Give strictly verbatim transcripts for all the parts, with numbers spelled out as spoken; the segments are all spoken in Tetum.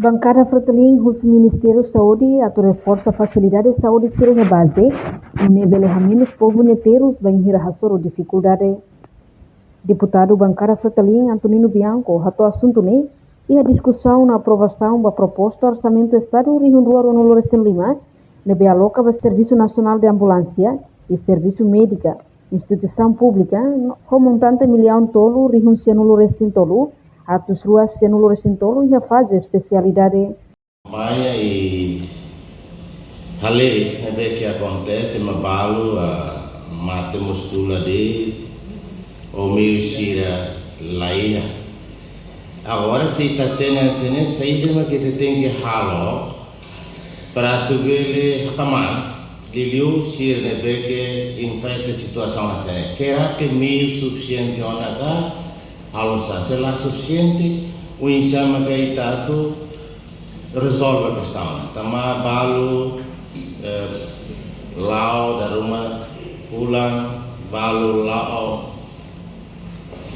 Bankada Fretilin husu Ministériu Saúde atu reforsa fasilidade saúde sira iha baze, nune'e bele hamenus povu nia terus bainhira hasoru difikuldade. Deputadu Bankada Fretilin Antonino Bianco hato'o asuntu ne'e iha diskusaun no aprovasaun ba proposta Orsamentu Estadu rihun rua ruanulu-resin-lima, ne'ebé aloka ba Servisu Nasionál de Ambulánsia i Servisu Médika, instituisaun públika, ho montante millaun tolu rihun sianulu-resin-tolu, atus rua sianulu-resin-tolu iha faze espesialidade. Maia i halerik ne'ebé ke akontese mak balu, ah, mate mós tula de'it, meius sira la iha. Agora, se ita hatene hanesan ne'e, saida mak ita tenke halo para atu bele hakmaan liuliu sira ne'ebé ke enfrenta situasaun hanesan ne'e? Será ke meius sufisiente ona ka? Halo sá? Se la sufisiente, oinsá mak ita atu rezolve kestaun? Tanba balu, eh, la'o dala ruma fulan, balu la'o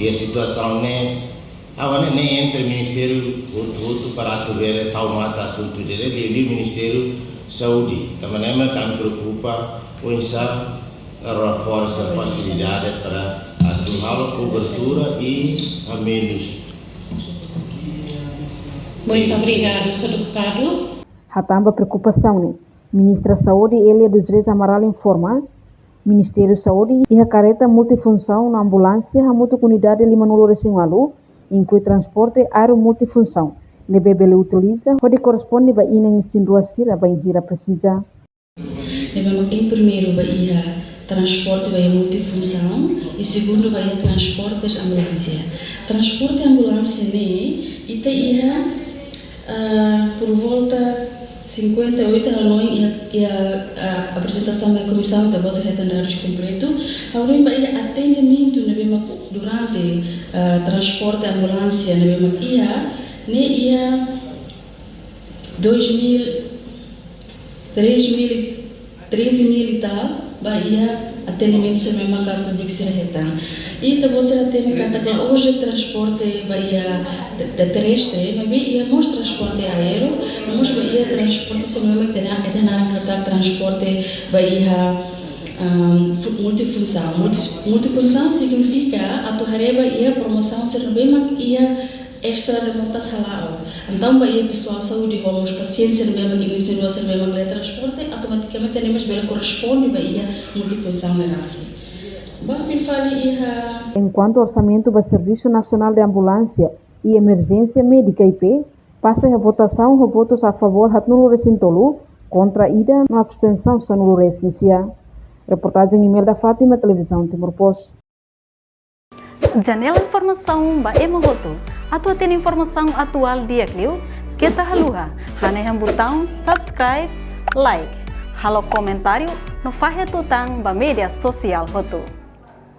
iha situasaun ne'e. Agora ne'e entre ministériu hotu-hotu para atu bele tau matan asuntu ida-ne'e, liuliu Ministériu Saúde. Tanba ne'e mak ami preokupa oinsá reforsa fasilidade para atu halo kobertura i hamenus. Muito obrigado, senhor deputado. Hatán ba preokupasaun ne'e, Ministra Saúde Elia dos Reis Amaral informa, Ministériu Saúde iha kareta multifunsaun no ambulánsia hamutuk unidade limanulu-resin-ualu, inklui transporte aéreu multifunsaun, ne'ebé bele utiliza hodi korresponde ba inan isin-rua sira bainhira presiza. Ne'ebé mak primeiru ba iha transporte ba iha multifunsaun, i segundu ba iha transporte ambulánsia. Transporte ambulánsia ne'e, ita iha, ah, por volta cinquenta e oito, ha'u hanoin iha, iha, ah, aprezentasaun ba komisaun, ita-boot hetan dadus kompletu. Ha'u hanoin ba iha atendimentu ne'ebé mak durante, ah, transporte ambulánsia ne'ebé mak iha, ne'e iha dois mil, três mil, treze mil e tal, ba iha atendimentu sira ne'ebé mak públiku sira hetan. I ita-boot sira hatene katak la'ós de'it transporte ba iha te-, te-, terrestre, maibé iha mós transporte aéreu, mós ba iha transporte sira ne'ebé mak ita hanoin katak transporte ba iha, ahm, fu-, multifunsaun. Multi-, multifunsaun signifika atu haree ba iha promosaun sira ne'ebé mak iha extra remotas hala'o. Entaun ba iha pesoál saúde ho mós pasiente sira ne'ebé mak isin-rua sira ne'ebé mak la iha transporte, automatikamente ne'e mós bele korresponde ba iha multifunsaun ne'e rasik. Ba fila fali iha. Enkuantu orsamentu ba Servisu Nasionál de Ambulánsia i Emerjénsia Médika I P pasa iha votasaun ho votus a favór haatnulu-resin-tolu, kontra ida no abstensaun sanulu-resin-sia. Reportajen Imelda Fátima, Televizaun Timor Post. Janela informasaun ba ema hotu. Atu hatene informasaun atuál di'ak liu, keta haluha hanehan butaun subscribe, like, halo komentáriu no fahe tutan ba média sosiál hotu.